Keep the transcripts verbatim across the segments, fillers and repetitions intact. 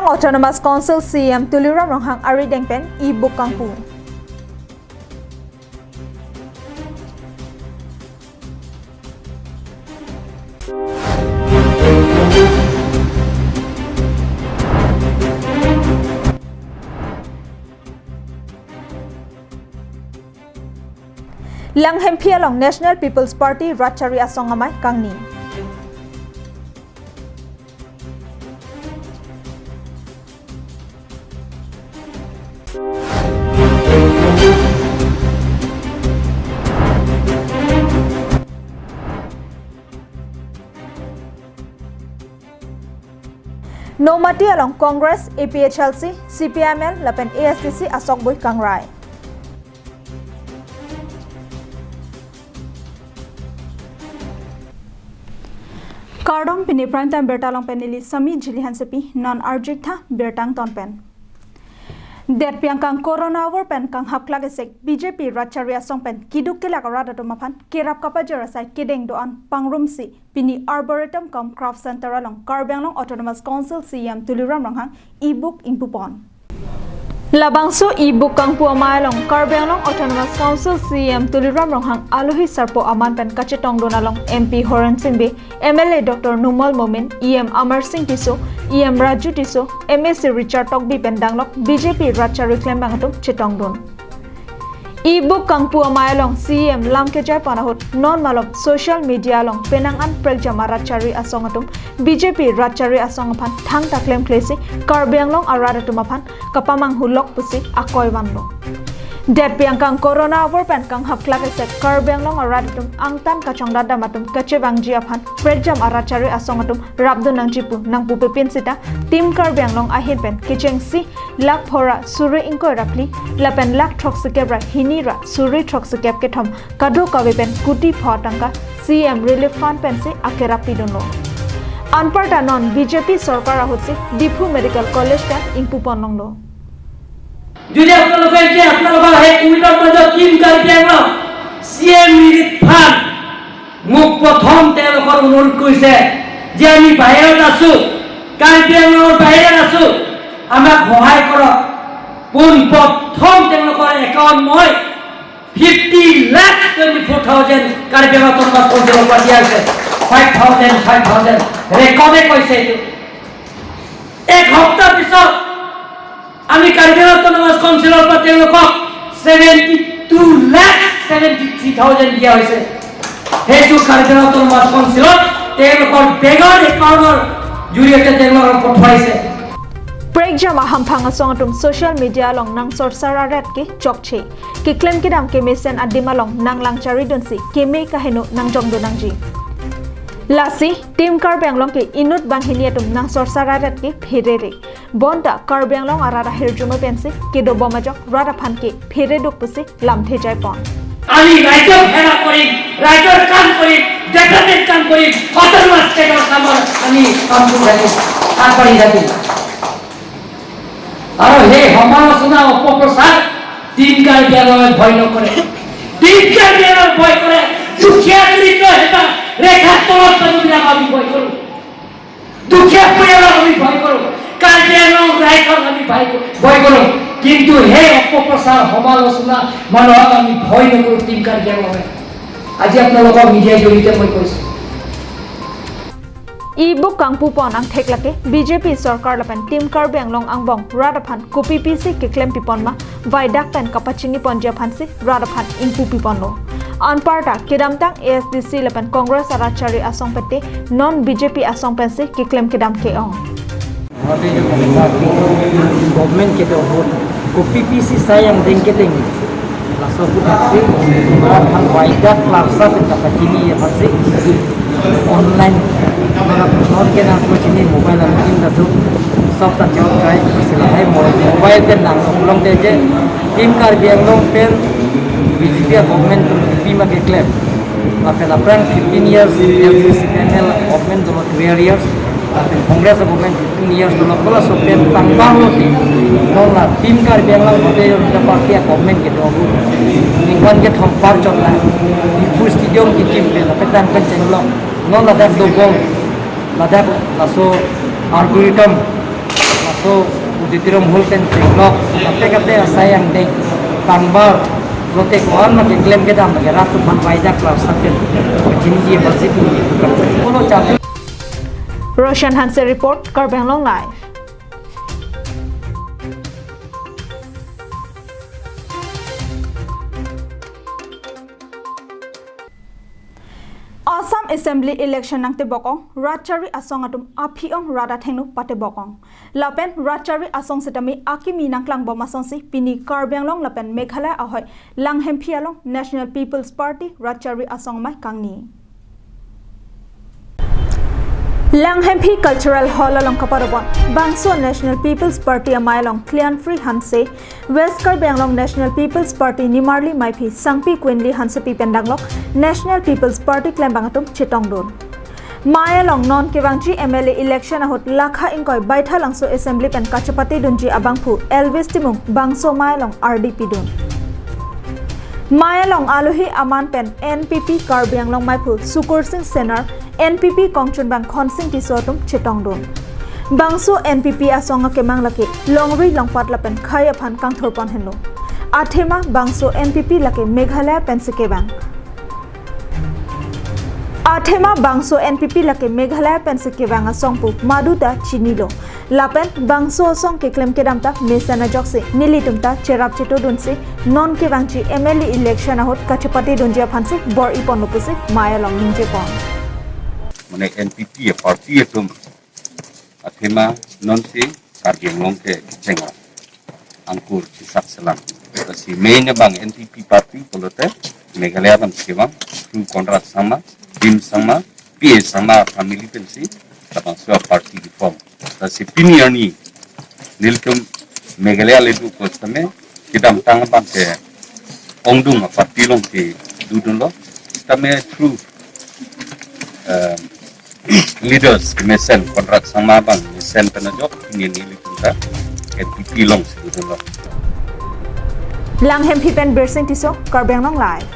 Autonomous Council C E M Tuliram Ronghang arideng pen e-book kangpu. Langhemphi along National People's Party Ratchari Asong amei kangni. Nomati along Congress, A P H L C, C P I M L lapen A S D C asokbui kangrai. Kardom, pini Prime Time birta along pen neli Sami Jili Hansepi, non arjutha birta angton pen. Detpi angkang Corona avur pen kanghap klak esek B J P Ratchari Asong pen keduk kelak arat atum aphan kerap kapajor asai kedeng do-an pangrumsi pini Arboretum cum Craft Center along Karbi Anglong Autonomous Council C E M Tuliram Ronghang e-book ingpupon. Labangso e-book kangpu amei along Karbi Anglong Autonomous Council C E M Tuliram Ronghang alohi sarpo aman pen kachetongdun along M P Horen Sing Bey, M L A Doctor Numal Momin, E M Amar Sing Tisso, E M Raju Tisso, M A C Richard Tokbi pen danglok B J P Ratchari klembang atum chetongdun. E-book kangpu amei along C E M lam kejai pon ahut non malom social media along penang an prekjam a-Ratchari Asong atum B J P Ratchari Asong aphan thangta klemklesi Karbi Anglong arat atum aphan kapamanghu lok pusi akoi vanlo. Detpi angkang Corona avur pen kanghap klak esek Karbi Anglong arat atum angtan kachongdat dam atum kachevangji aphan prekjam a-Ratchari Asong atum rapdun nangji pu nangpupe pin sita Team Karbi Anglong ahin pen kechengsi lakh phora suri ingkoi ra phli lapen lakh throksikep ra hini ra suri throksikep kethom kadokave pen kuti pho atangka C E M Relief Fund pensi akerap pidunlo. Anparta non B J P sorkar ahutsi Diphu Medical College ta ingpupon longlo. যদি আপোনালোকে এতিয়া আপোনালোকৰ সেই কোভিডৰ মাজত team Karbi Anglong C M relief fund, মোক প্ৰথম তেওঁলোকৰ অনুৰোধ কৰিছে যে আমি বাহিৰত আছো, কাৰ্বি আংলঙৰ বাহিৰত আছো, আমাক সহায় কৰক। পোন প্ৰথম তেওঁলোকৰ একাউণ্ট মই fifty lakh twenty four thousand Karbi Anglong autonomous কাউন্সিলৰ পৰা দিয়া হৈছে, ফাইভ থাউজেণ্ড, ফাইভ থাউজেণ্ড। ৰেকৰ্ডে কৈছে এইটো। এক সপ্তাহ পিছত আমি কাৰ্বি আংলং অট'নমাছ কাউন্সিলৰ পৰা তেওঁলোকক seventy two lakh seventy three thousand দিয়া হৈছে। সেইটো কাৰ্বি আংলং অট'নমাছ কাউন্সিলত তেওঁলোকৰ বেংকৰ একাউণ্টৰ জৰিয়তে তেওঁলোকক পঠোৱাইছে। Prekjam ahamphang asong atum social media along nangsorsar arat ke chokche. Keklem kedam kemesen adim along nanglang charidunsi keme kaheno nangjongdun nangji. Lasi, Team Karbi Anglong ke inut banghini atum nangsorsar arat ke pherere. Bonta Karbi Anglong arat ahirjume pensi kedobom ajok rat aphan ke phereduk pusi lamthe jaipon. আমি ৰাইজক সেৱা কৰিম, ৰাইজৰ কাম কৰিম, ডেভেলপমেণ্ট কাম কৰিম, অট'নমাছ ষ্টেটৰ কামৰ আমি কাম কৰি থাকিম, আগবাঢ়ি থাকিম। আৰু সেই সমালোচনা, অপপ্ৰচাৰ টিম কাৰ্বি আংলঙে ভয় নকৰে। টিম কাৰ্বি আংলঙে ভয় কৰে দুখীয়া দৰিদ্ৰ সীমা ৰেখাৰ তলত মানুহবিলাকক আমি ভয় কৰোঁ। দুখীয়া পৰিয়ালক আমি ভয় কৰোঁ, কাৰ্বি আংলং ৰাইজক আমি ভয় ক-, ভয় কৰোঁ। কিন্তু সেই অপপ্ৰচাৰ, সমালোচনা মানুহক আমি ভয় নকৰোঁ টিম কাৰ্বি আংলঙে। আজি আপোনালোকক মিডিয়াৰ জৰিয়তে মই কৈছোঁ। E-book kangpupon angthek lake B J P sorkar lapen Team Karbi Anglong angbong rat aphan kopi pisi keklem pipon ma vaidak pen kapachini ponji aphansi rat aphan ingpu piponlo. Anparta kedamtang A S D C lapen Congress arat chari asong pete non B J P asong pensi keklem kedam ke-ong. Government kedo ahut kopi pisi sai angdeng kedeng laso ahut aksi rat aphan vaidak larsa pen kapachini aphansi online, non ke nangpachini mobile along in dadu sob ta chot kai, si lahai mo-, mobile pen nang uklong de je, Team Karbi Anglong pen B J P government pen kopi ma keklem. Lapen aphrang fifteen years, L C C P M L government dolo twelve years, lapen Congress government fifteen years dolo, kola so pen tang bang lo ti. Non la Team Karbi Anglong Bharatiya Janata Party government kedo ahut ningkan kethom par chot la Diphu Stadium kekim pen lapen tang pen chenglong. Non ladak dobom, ladak laso Arboretum, laso So, auditorium hall pen tenglok, kate kate asai angdeng, tangbar, lote ko-an ma keklem kedam lake rat atum aphan waidak la sapen, kachiniji budget ni, pulo chapel. Roshan Hanse report, Karbi Anglong Live. Assam Assembly election nangtebok-ong, rat chari asong atum aphi-ong rat athengno patebok-ong. Lapen rat chari asong sitame akimi nangklangbom asonsi pini Karbi Anglong lapen Meghalaya ahoi Langhemphi along National People's Party rat chari asong amei kangni. Langhemphi Cultural Hall along kaparobon bangso National People's Party amei along Klianfri Hanse, West Karbi Anglong National People's Party Nimarli Maiphi, Sangpi Quinly Hansepi pen danglok National People's Party klembang atum chetongdun. Mei along non kevangji M L A election ahut lakha ingkoi Baithalangso Assembly pen kachepatedunji abangphu Elvis Timung bangso mei along ardi pidun. Mei along alohi aman pen N P P Karbi Anglong meiphu Sukur Singh Senar, N P P kongchunbang Khonsing Tisso atum chetongdun. Bangso N P P asong akemang lake longri longpat lapen khei aphan kangthurpon henlo. Athema bangso N P P lake Meghalaya pensi kevang. Athema bangso N P P lake Meghalaya pensi kevang asong pu maduta chinilo. Lapen bangso asong keklem kedam ta mesen ajoksi nelitum ta cherap chetodunsi non kevangji M L A election ahut kachepatedunji aphansi bor-iponlo pusi mei along ningjepon. Mane N P P a party atum athema nonsi Karbi Anglong ke kecheng angkur chisak selam. Lasi main abang N P P party pulote Meghalaya abang si kevang, through Conrad Sangma, Bhim Sangma, P A Sangma family pensi labangso party di form. Lasi pini arni nelitum Meghalaya le do ko sitame kedamtang abang ke ongdung a party along kedodunlo. Sitame through, um, leaders mesen, Conrad Sangma abang mesen pen ajok pini arni nelitum ta N P P alongsi dodunlo. Langhemphi pen Birsing Tisso, Karbi Anglong Live.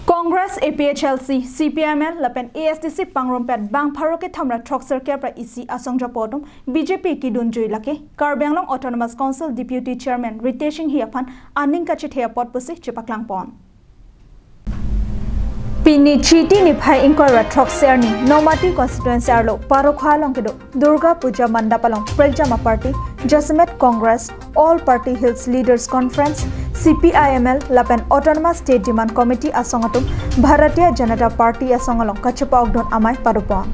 Congress, A P H L C, C P I M L lapen A S D C pangrumpet bang pharo kethom ra throksirkep ra isi asong japo atum B J P kedunjui lake Karbi Anglong Autonomous Council Deputy Chairman Ritesh Enghi aphan aning kachethe apot pusi chepaklangpon. Pini Chiti niphai ingkoi ra throksi arni Nomati constituency arlo Parokha along kedo Durga Puja Mandap along prekjam aparty jasemet Congress, All Party Hills Leaders Conference, C P I M L lapen Autonomous State Demand Committee asong atum Bharatiya Janata Party asong along kachepa-okdun amei padopon.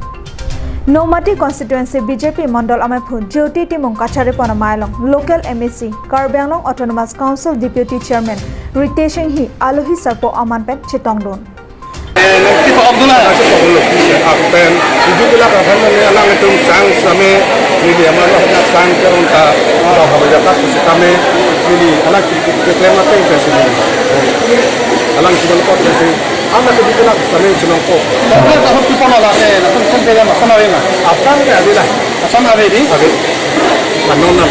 Nomati constituency B J P mondol ameiphu Jyoti Timung kacharipon amei along local M A C Karbi Anglong Autonomous Council Deputy Chairman Ritesh Enghi alohi sarpo aman pen chetongdun. Eh, nangkepa-okdun la. Nangkepa-okdun la. Apen, idu pila ka kan ni alanglitum sang same, neli aman lo hanya sang kerong ta, kalau haba jaka sitame, neli alang ki, ki, ki, klem apa yang kasi ni. Alang si belkot kasi, anak idu pila same chinongpo. Tapi tahun tu pernah lah, eh, tahun kan dia makan apa ya? Apa ni ada lah. Asam ada di? Ada. Manonan.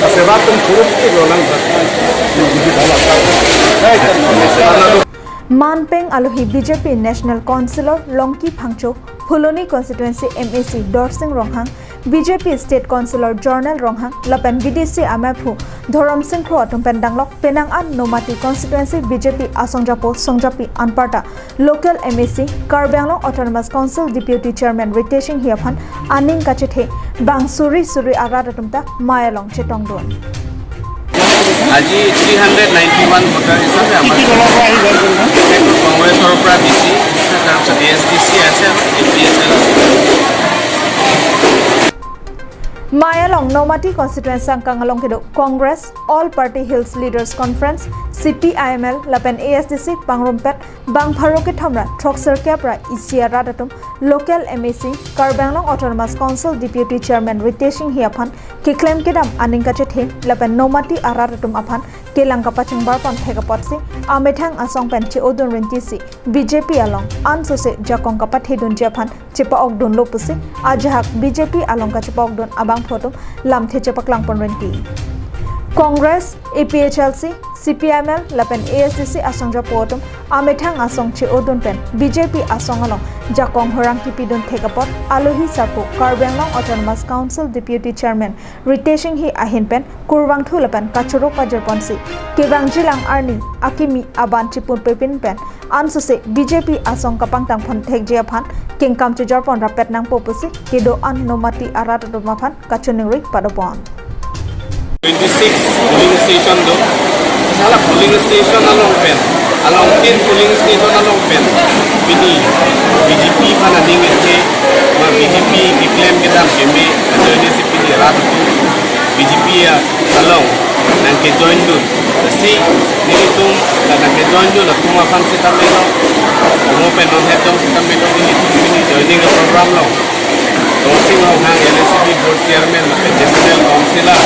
Kasebatum suruh itu orang. Baik. Manpeng alohi B J P National Councillor Longki Phangcho, Phuloni Constituency M A C Dorsing Ronghang, B J P State Councillor Jonel Ronghang, lapen B D C ameiphu Dhorom Sing Kro atum pen danglok penang an Nomati Constituency B J P asong japo songjapi anparta local M A C, Karbi Anglong Autonomous Council Deputy Chairman Ritesh Enghi aphan aning kachethe bang suri suri arat atum ta mei along chetongdun. আজি three hundred ninety one voter হিচাপে আমাৰ কি কি দলৰ পৰা আহিব? কংগ্ৰেছৰ পৰা দিছে, তাৰপিছত এ এছ ডি চি আছে আৰু এ পি এছ এল আছে। Mei along Nomati constituency angkang along kedo Congress, All Party Hills Leaders Conference, C P I M L lapen A S D C pangrumpet bang pharo kethom ra throksirkep ra isi arat atum local M A C, Karbi Anglong Autonomous Council Deputy Chairman Ritesh Enghi aphan keklem kedam aning kachethe lapen Nomati arat atum aphan kelang kapachingbarpon thek apotsi amethang asong pen che-odun rintisi B J P along ansose jakong kapathedunji aphan chepa-okdunlo pusi ajahak B J P along kachepa-okdun abangphu atum lamthe chepaklangpon rinti. Congress, A P H L C, C P I M L lapen A S D C asong japo atum amethang asong che-odun pen B J P asong along jakong horang kipidun thek apot alohi sarpo Karbi Anglong Autonomous Council Deputy Chairman Ritesh Enghi ahin pen kurvangthu lapen kachoro pajirponsi kevangjilang arni akimi aban chipun pepin pen ansose B J P asong kapangtangphon thekji aphan kengkam chojorpon rapet nangpo pusi kedo-an Nomati arat atum aphan kachiningri padopon. Twenty six polling station do. Hala polling station along pen, along tin polling station along pen, pini B J P aphan aning ese, ma B J P keklem kedam keme ajoine si pini rat atum B J P along nangkejoindun. Si nelitum nangkejoindun atum aphan sitame lo, mo pen non het jong sitame lo, nelitum pini joining program along Rosing Ronghang, L A C P Board Chairman, National Councillor,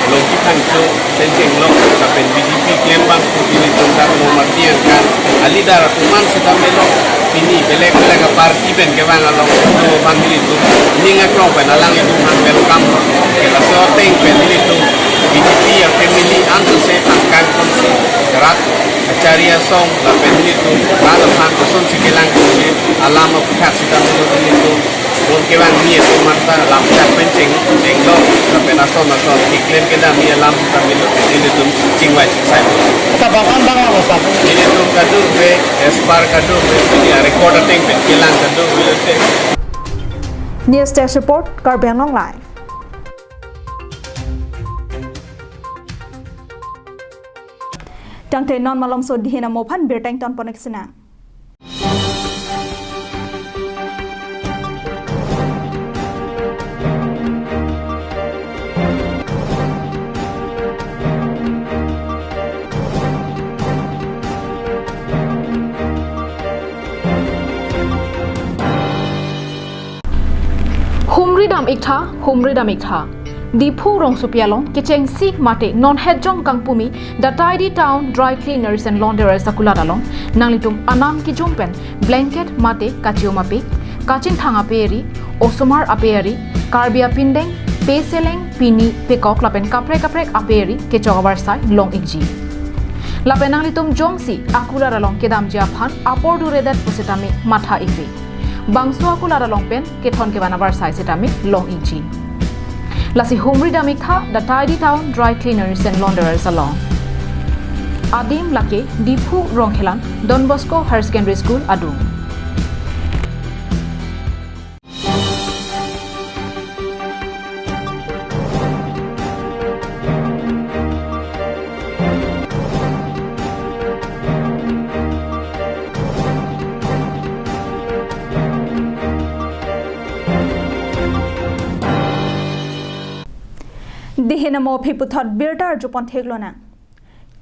Longki Phangcho, Tencheng Lok, lapen B J P klembang, pini tungkak Nomati angkang, a leader atum an sitame lo, pini belek belek a party pen kevang along, lo aphan nelitum, ning aklong pen alanglitum aphan welcome, ke laso ateng pen nelitum, B J P a family ansose angkang kongsi, rat, kachari asong, lapen nelitum, rat aphan kosonsi kelang kongsi, alam aphuthak sitame lo nelitum, Bom kevang ni atum anta lamchak pen cheng, chenglo, lapen ason ason keklem kedam ni alam ta milo, nelitum chingvai chingsai. Kabang an bang lo sa. Nelitum kadokave, as per kadokave, pini a record ateng pen kelang kadokave lo te. News Desk Report, Karbi Anglong Live. Tangte non malomso dihin amo aphan birta ingtonpon ik sinang. Humri dam iktha, humri dam iktha. Diphu rongsopi along kechengsi mate non het jong kangpumi The Tidy Town Dry Cleaners and Launderers akulat along nanglitum anam kejung pen blanket mate kachium apik, kachinthang aperi, osomar aperi, Karbi apindeng, peseleng, pini, pekok lapen kaprek kaprek aperi kechok avarsai long ikji. Lapen nanglitum jongsi akulat along kedamji aphan apor duredet pusitame matha ikri. Bangso akulat along pen kethon kevan avarsai sitame long ikji. Lasi humri dam iktha The Tidy Town Dry Cleaners and Launderers along. Adim lake Diphu Rongkhelan, Don Bosco Higher Secondary School adung. Dihin amo aphi puthot birta arjupon theklonang.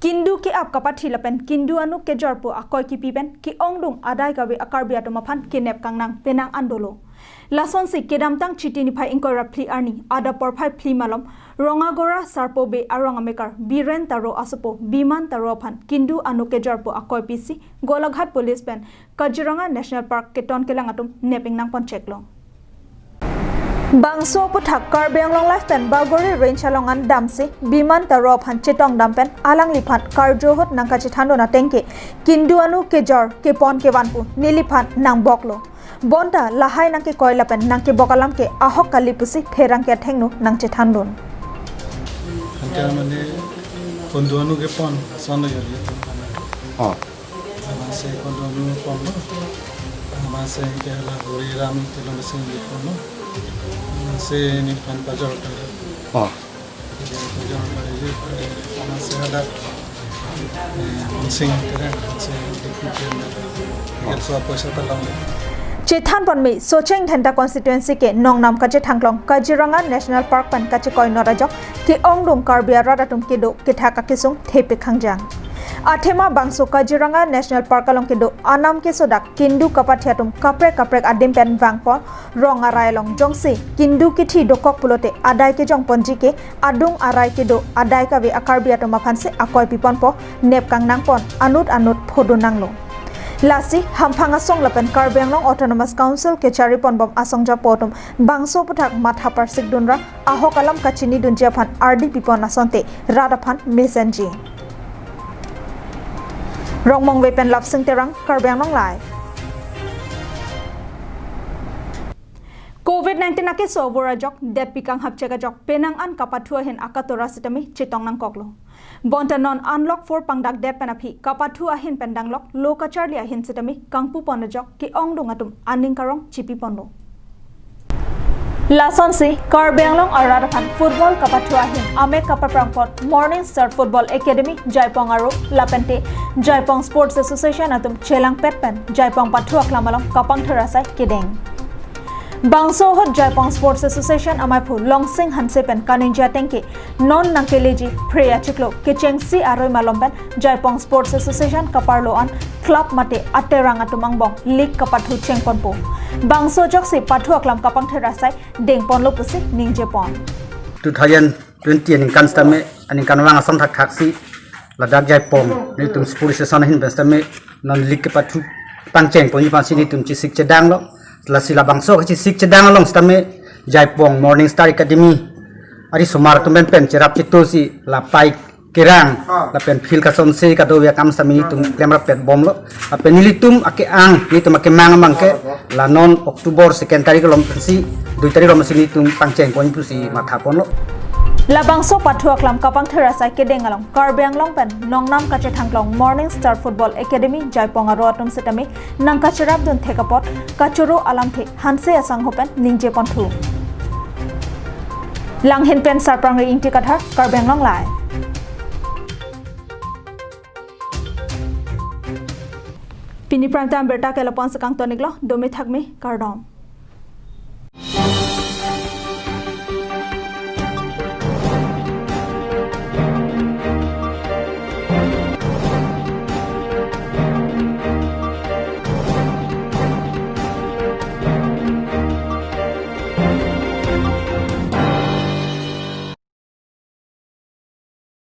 Kindu ke-ap kapathi lapen kindu anu kejor pu akoi kipi pen ke-ongdung adai kave a-Karbi atum aphan kenep kangnang penang an dolo. Lasonsi kedamtang Chiti niphai ingkoi ra phli arni adap porphai phli malom Rongagora Sarpo Bey arong amekar Biren Taro asopo Biman Taro aphan kindu anu kejor pu akoi pisi Golaghat Police pen Kaziranga National Park keton kelang atum nep ingnangpon cheklo. Bangso aphuthak Karbi Anglong Live pen Bagori Range along an damsi Biman Taro aphan chetongdam pen alangliphan karjo ahut nangkachethandun ateng ke kindu anu kejor kepon kevan pu neliphan nangboklo. Bonta lahai nangkekoi lapen nangkebok alam ke ahok kali pusi pherangke athengno nangchethandun. Anke mane kindu anu kepon, ason lo yori. Oh. Amatsi kindu anu ponlo. Amatsi ke la Hori Ram Tilon Sing ponlo. Amatsi neliphan pajor ta. Oh. Pajor ta, eh, amatsi hadak, eh, Sing kere, Sing dikit ya. Agar so poisa ta long. Chethanpon me Socheng Dhenta constituency ke nongnam kachethangklong Kaziranga National Park pen kachekoi not ajok ke-ongdung Karbi arat atum kedo kethak akesung thepi khangjang. Athema bangso Kaziranga National Park along kedo anam kesodak kindu kapathi atum kaprek kaprek adim pen vangpon rong arai along jongsi kindu kithi dokok pulote adai kejongponji ke adung arai kedo adai kave a-Karbi atum aphansi akoi piponpo nep kangnangpon anut anut phodun nanglo. Lasi hamphang asong lapen Karbi Anglong Autonomous Council kechari ponbom asong japo atum bangso aphuthak matha parsik dunra ahok alam kachini dunji aphan ardi pipon asonte rat aphan mesenji. Rongmongve pen Lapsing Terang, Karbi Anglong Live. Covid nineteen akeso avur ajok detpi kanghap chek ajok penang an kapathu ahin akatora sitame chetong nangkoklo. Bonta non unlock four pangdakdet pen aphi kapathu ahin pen danglok lo kacharli ahin sitame kangpu pon ajok ke-ongdung atum aning karong chipi ponlo. Lasonsi Karbi Anglong arat aphan football kapathu ahin amek kapaprang apot Morning Star Football Academy Jaipong aro lapente Jaipong Sports Association atum chelangpet pen Jaipong pathu aklam along kapangthir asai kedeng. Bangso ahut Jaipong Sports Association amaiphu Longsing Hanse pen kaningje ateng ke non nangkeleji Phre achiklo kechengsi aroi malom pen Jaipong Sports Association kaparlo an club mate aterang atum angbong league kapathu chengponpo. Bangso ajoksi pathu aklam kapangthir asai dengponlo pusi ningjepon. Two thousand twenty aningkan sitame, aningkanvang asam thakthaksi ladak Jaipong nelitum Sports Association ahin pen sitame non league kepathu pangchengponji aphansi nelitum chesik chedanglo. Lasi labangso kachesik chedang along sitame Jaipong Morning Star Academy arisomar atum pen pen cherap chetosi lapai kerang lapen field kasonse kadokave akam sitame nelitum klemrappet bomlo. Lapen nelitum ake-ang, nelitum akemang amang ke la non October second tarik along pensi dui tarik along pensi nelitum pangchengpon pusi mathaponlo. Labangso pathu aklam kapangthir asai kedeng along Karbi Anglong pen nongnam kachethangklong Morning Star Football Academy Jaipong aro atum sitame nangkacherapdun thek apot kachoro alamthe Hanse asangho pen ningjeponthu. Langhin pen Sarprangri Ingti Kathar, Karbi Anglong Live. Pini prime time birta ke lapu-an si kangtoniklo, dome thakme, kardom.